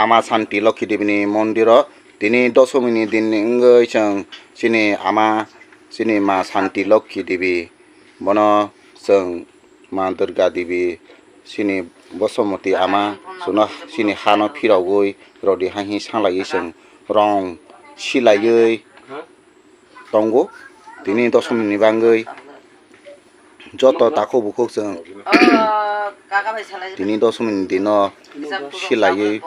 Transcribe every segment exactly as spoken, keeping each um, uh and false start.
Ama Santi Lokhi Devi ni mondir o tini dosomi ni din ni wngwi chwng chini ama, chini ma Santi Lokhi Devi, bono chwng ma Durga Devi, chini Bosomoti ama, chwngno chini hano phirogwi rodi hai hi sanglaiwi chwng rong silaiwi tongo. Tini dosomi ni bagwi joto takhuk bukhuk chwng tini dosomi ni dino silaiwi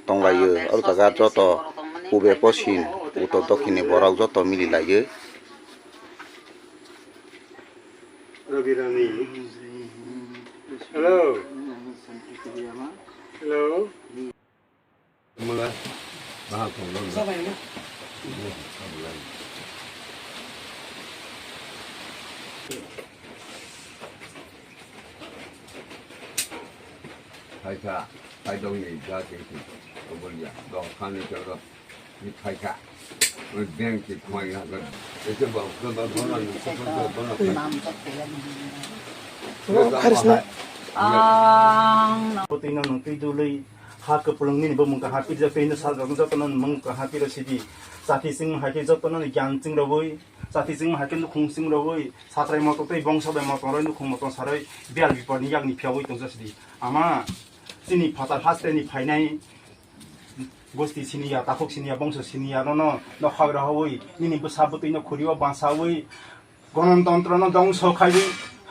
tonglaio. Aro jaga joto pube poschim uttor dokkhin ni borok joto mililaiwi. Hello. Hello. Phaikha, phaidokni jati, obolya, dok thani choro, ni phaikha. Oi bank ki khwai ha kan. Ese ba, ba, ba, ba, ba, ba, ba, ba. Ang. Twi no nung twi dului, ha kwplwng nini bo mung kaham pirjak, twi no sal rok joto no mung kaham piro sidi. Chati sing hai khe joto no gyan ching rogwi, chati sing hai khe nukhung sing rogwi, satrai moto tei bongso bai moto roi nukhung moto saroi, bial bipor ni yak ni phiyawi tongsa sidi. Ama, chini phatar haste ni phainai, gosti siniya, takhuk siniya, bongso siniya, nono, nokhak rahawi, nini bwsa bwtwi no khuri o bansawi, Gonontontro no dongso khaiwi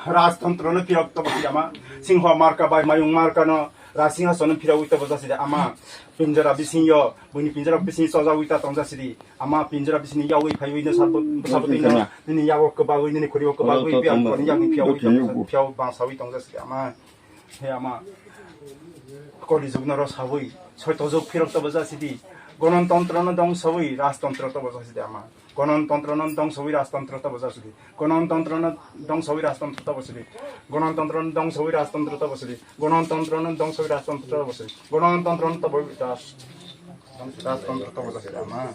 rajtontro no phirok tobo si ama. Singho marka bai mayung marka no rajsinghason no phirogwi tobo jasi de ama. Pinjara bisingyo, buini pinjara bising chojagwi ta tong jasi di. Ama pinjara bisingni yagwi phaiwi no sabo, sabo twi no nini yago kwbagwi, nini khurigo kwbagwi, biang khorni yagni phiyogwi tong, phiyog bangsawi tong jasi de ama. He ama, koli jugno ro sawi, soito jug phirok tobo jasi di. Gonontontro no dongsawi rajtontro tobo jasi di ama. Gonontontro no dongsawi rajtontro tobo jasi di. Gonontontro no dongsawi rajtontro tobo jasi di. Gonontontro no dongsawi rajtontro tobo jasi di. Gonontontro no dongsawi rajtontro tobo jasi di. Gonontontro no tobo ras-, rajtontro tobo jasi di ama.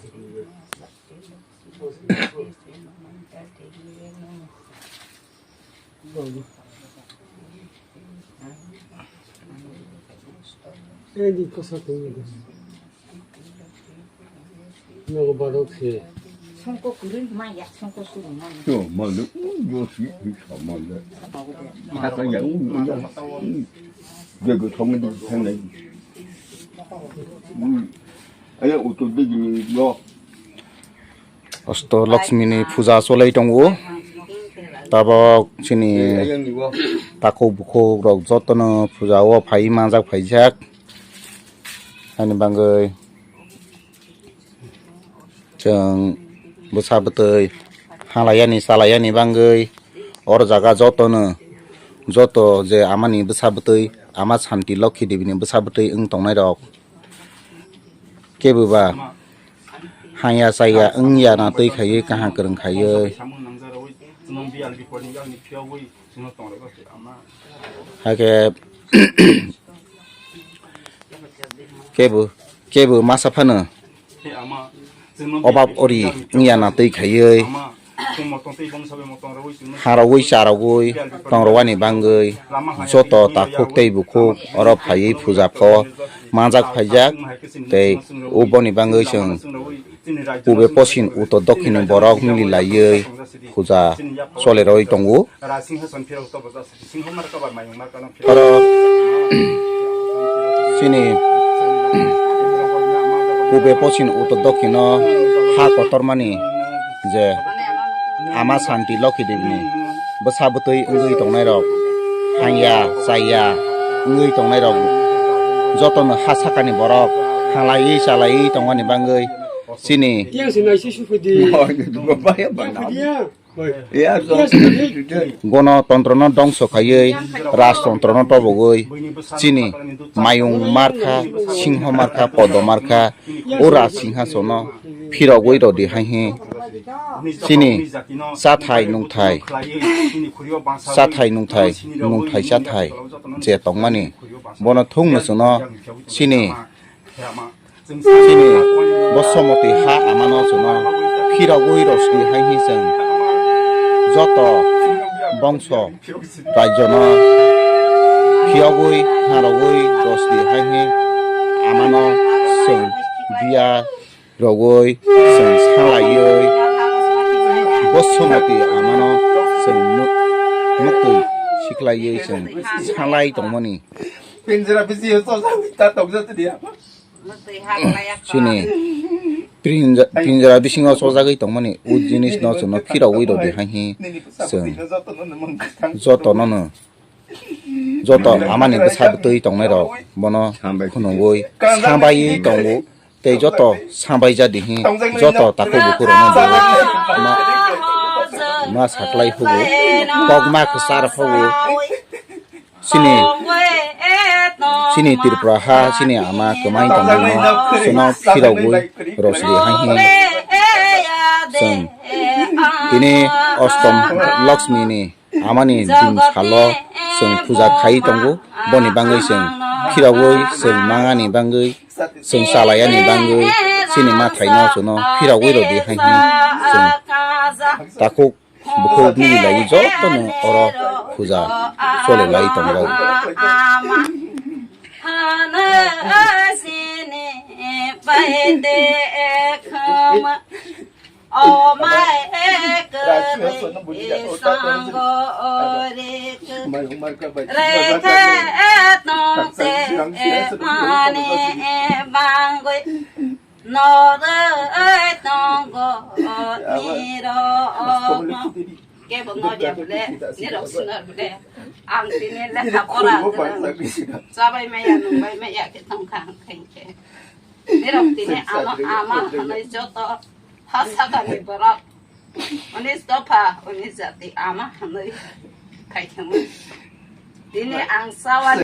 Edi kosa kuni de. Nogo barok se. Songko kurin ma ya, songko suru ma. Yo, ma le, yo si, si sa ma le. Kaka ya, u, ya. Bego thong di thang le. Aya uto de ni lo. Osto Lakshmi ni puja cholai tongo. Tabok chini takhuk bukhuk rok jotono puja o phai manjak phaijak. Ani bangwi chwng bwsa bwtwi halayani chalayani bangwi oro jaga jotono, joto je amani bwsa bwtwi, ama Santi Lokhi Devi ni bwsa bwtwi wng tongnai rok kebo ba haya chaya wngya na twi khaiwi, kaham kwrwng khaiwi. Hakhe kebo, kebo masa phano obab ori wngya na twi khaiwi. Harogwi charogwi tongrogani bangwi joto takhuk tei bukhuk oro phaiwi puja pho manjak phaijak tei uboni bangwi chwng pube poschim uttor dokkhin ni borok mili laiwi puja choleroi tongo. Oro chini pube poschim uttor dokkino ha kotormani je ama Santi Lokhi Devini bwsa bwtwi wngwi tongnairok, hangya chaya wngwi tongnairok jotono ha sakani borok halaiwi chalaiwi tongmani bangwi chini Gonotontrono dongso khaiwi, rajtontrono tobogwi, chini mayung markha, singho markha, podo markha, o raj singhasono phirogwi rodi hai hi. Chini chathai nungthai, chathai nungthai, nungthai chathai je tongmani, bono thung muchungno chini Chini Bosomoti ha amano chwngno phirogwi rosdi hai hi chwng joto bongso rajyono phiyogwi harogwi rosdi hai hi amano chwng biya rogwi chwng salaiwi, Bosomati amano chwng nuk-, nuktwi siklaiwi chwng salai tongmani. Pinjra bisingo chojagwi ta tongjago tini. Chini pinja-, pinjra bisingo chojagwi tongmani o jinisno chwngno phirogwi rwdi hai hi chwng jotono no. Joto amani bwsa bwtwi tongnairok bono phunugwi sambaiwi tongo, tei joto sambai jadi hi joto takhuk bukhurokno bo ma, ma saklai phugo, kokma kwchar phugo. Chini, chini Tripura ha, chini ama kwmai tongmano chwngno phirogwi rosri hai hi chwng tini Ostom Lakshmi ni amani din salo chwng puja khai tongo, boni bangwi chwng phirogwi chwng mangani bangwi chwng chalayani bangwi chini mathaino chwngno phirogwi rwdi hai hwnwi chwng takhuk bukhuk mililaiwi jotono oro puja cholelai tongo. O mai ek sango orik rekhe tongse mane bangoi noroi tongo niro. Kebo nodia bole niro sunar bole ang tini lekha pora chabai maya nungbai maya khe tongkha ang khain khe niro tini ama ama hanai joto. Ha sakani borok, unis dopha, unis jati ama hwnwi khai thangwi. Tini ang sawan